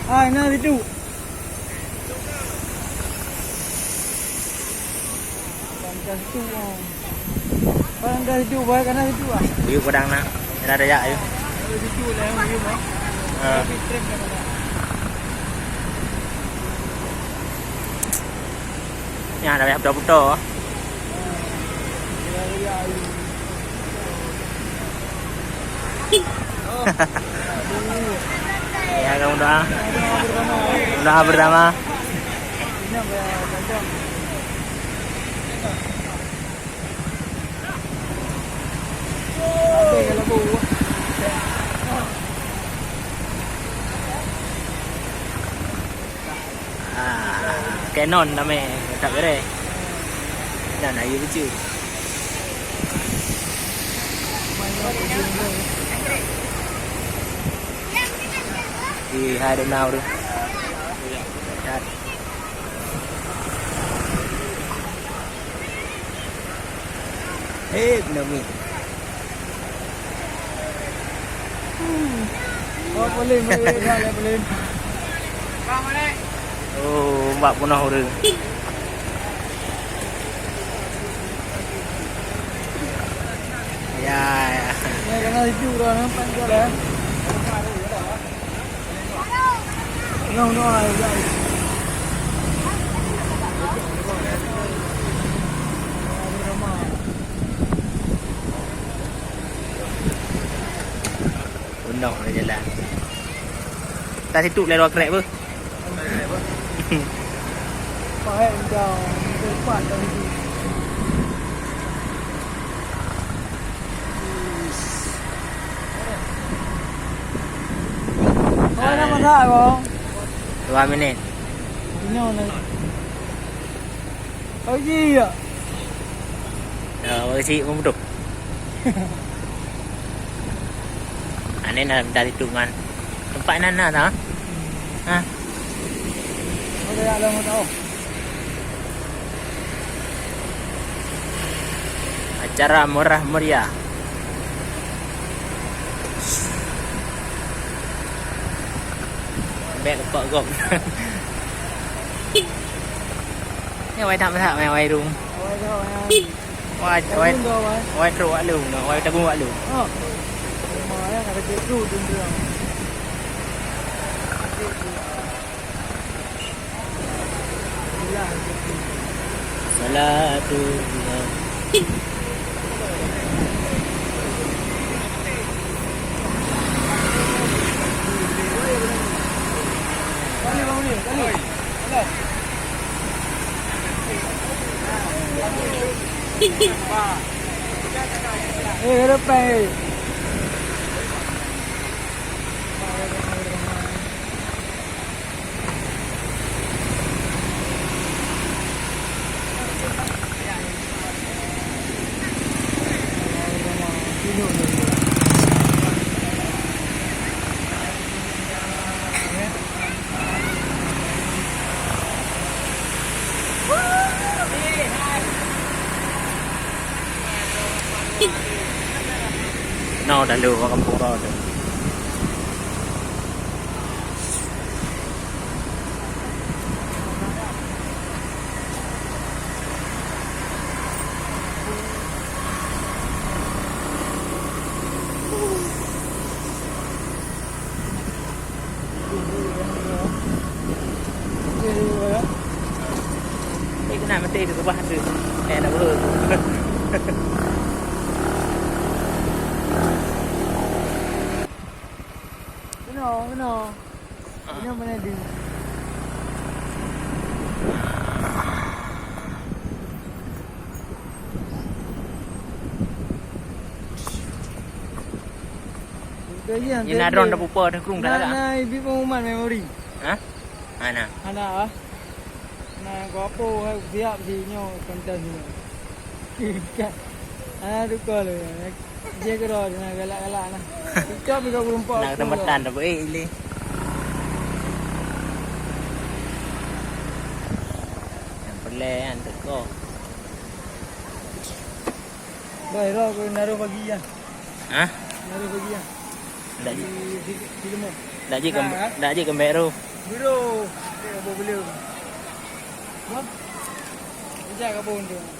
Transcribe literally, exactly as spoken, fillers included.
Hai, na situ. Pandang situ, oh. Pandang situ, baik kanan situ ah. Buyuk padang nak. Ada, ada ya, ayo. Ada situ lah, yang buyuk, eh. Ha. Tapi trek dah ada. Nyan ada yang putar-putar. Ya, kamu doa. Doa bersama. Ah, Canon namanya, tak kira. Dan ayu lucu. Di hai dek nau tu. Eh, kena mi. Oh, boleh, boleh, boleh, boleh. Oh, bak punah ureueng. Ya, ya. Ya, kena itu dah nampak juga dah. No, no, I, I. Unong na jalan. Dah situ lewat krek apa? Pahet jauh, tempat dah situ. Oh, nak masak kau? Dua minit. Ini mana? Oh, iya. Ya, bagi si pemuduk. Aneh nak dari tu kan. Tempat nan na tah? Ha? Ada yang lama tau. Acara murah meriah. Bèk keupak gop. Ni wai that meuhat, wai, wai rung. Wai, wai, wai trok wak lôn, wai tabung wak lôn. Salatu. Eh, ke depan, eh. Noh, dah lu, kampung kau tu. Eh, keunan maté di reubah tu. Eh, nak beuh. Keunoe, keunoe. Keunoe mana dia? Ini na drone dah pupa, dah kurung dah. Na, na, ibi pengumuman memori. Ha? Ana. Ana, ah. Na, kau apa, hai, siap si nyoe, konten si nyoe. Ana, duka le. Dia kira, na, galak-galak, na. Kita juga berempat. Na, kesempatan dah, eh, ini. Yang perlu, yang teko. Bai, roh, kau naruh pagi, ya. Ha? Naruh pagi, ya. Dak jeuet. Di, di, di rumah. Dak jeuet keu, nah, dak jeuet keu Mbak Ro. Bro, eh, bo belum. Hah? Ijak kabon tu.